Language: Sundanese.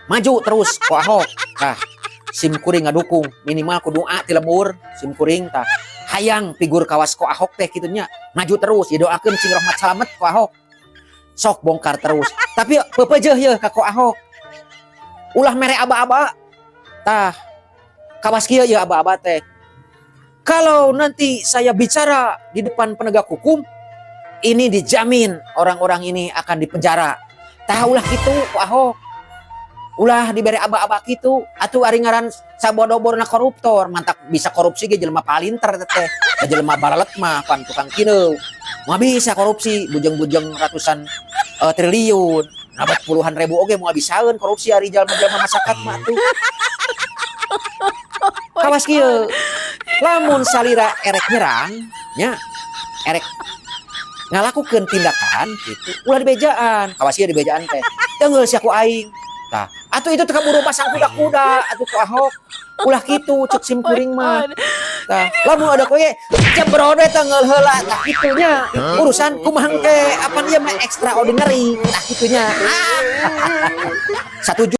Maju terus Ko Ahok. Tah, sim kuring ngadukung minimal ku doa ti lembur sim kuring. Tah, hayang figur kawas Ko Ahok teh kitu nya, maju terus, didoakeun cing rahmat salamet Ko Ahok. Sok bongkar terus, tapi pepeujeuh ye ka Ko Ahok, ulah mere aba-aba. Tah, kawas kieu ye aba-aba teh, "Kalau nanti saya bicara di depan penegak hukum, ini dijamin orang-orang ini akan dipenjara." Tah, ulah kitu, Ko Ahok, ulah diberi aba-aba kitu atuh. Ari ngaran sabodo-bodona koruptor, mantak bisa korupsi ge jelema palinter teh. Jelema baralet mah pan tukang kieu moal bisa korupsi bujeng-bujeng ratusan triliun, nabat puluhan ribu oge moal bisaeun korupsi. Ari jalma-jalma masyarakat mah atuh kawas kieu, lamun salira erek nyerang nya, erek ngalakukeun tindakan gitu, ulah dibejaan. Kawas ieu dibejaan teh, "Teunggeul sia ku aing." Tah, atuh itu teh kaburu pasang kuda-kuda atuh. Ku Ahok ulah kitu, cek sim kuring mah. Tah, lamun ada koye jebrod we, teunggeul heula. Tah, kitu nya. Urusan kumaha engke, apan ieu mah extraordinary. Tah, kitu nya. Ah. Satuju.